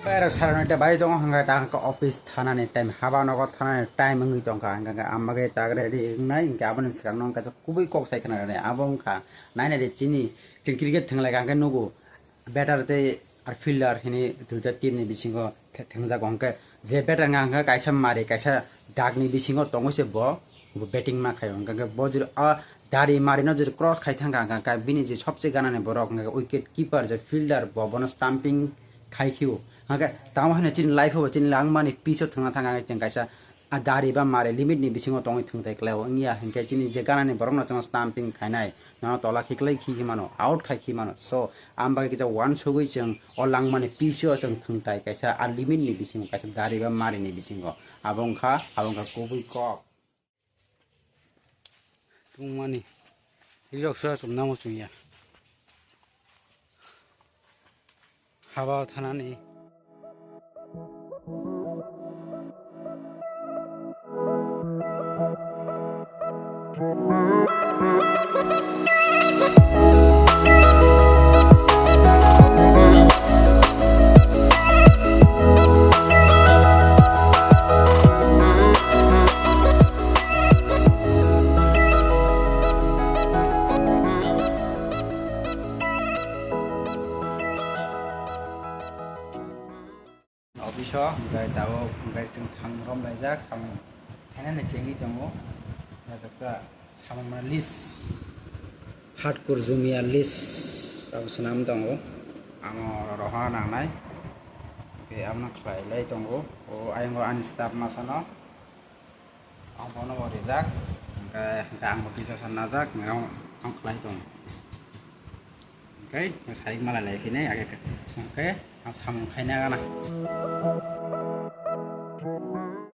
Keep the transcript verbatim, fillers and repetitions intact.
Pero saranoi ta bai tongo hwnka ta hwnka office thanani time, haba nogo thanani time wngwi tongkha, hwnka hwnka ang bagwi tak ready wngnai, hwnka aboni swkang no hwnka kubui kok sai khna rwnai, abo wngkha nainai de chini chwng cricket thwnglaikha hwnka nugo batter tei ar fielder hini duita team ni bisingo thwngjago hwnka je batter wngkha hwnka kaisa mari kaisa dagni bisingo tongwi se bo, bo batting ma khaio hwnka hwnka bo jora a dari mari no jora cross khai thangkha hwnka hwnka bini je sobse ganani borok hwnka wicket keeper je fielder bo bono stumping khai khio. Hake tamo hwnwi chini life o chini langmani pitch o thwngna thang ang chwng kaisa a dari ba mare limit ni bisingo tongwi thwngthai khlai o wngya hinkhe chini je ganani borok no chwng stamping khainai nono tola khiklai khi mano out khai khi mano so ang bagwi kisa uansugwi chwng o langmani pitch o chwng thwngthai kaisa a limit ni bisingo kaisa dari ba mare ni bisingo abo wngkha abo wngkha kubui kok. Tungmani. Rirok so chumna mo chumya. Haba thanani. Office o hwnkhe tabuk hwnkhe chwng samung romlaijak, samung khainani chengwi tongo. Najak ta samung mane list, Hatkur Jumia list abo swnam tongo. Amo rohorna nangnai. Hwnkhe abono khlai lai tongo. O ayang o ani staff masano. Ang bono bo rijak, hwnkhe, hwnkhe ang bo kisa sa najak, hwnkhe ang, ang khlai tong. Hwnkhe, sarik mala lai phinai, age, hwnkhe, ang samung khaina gana.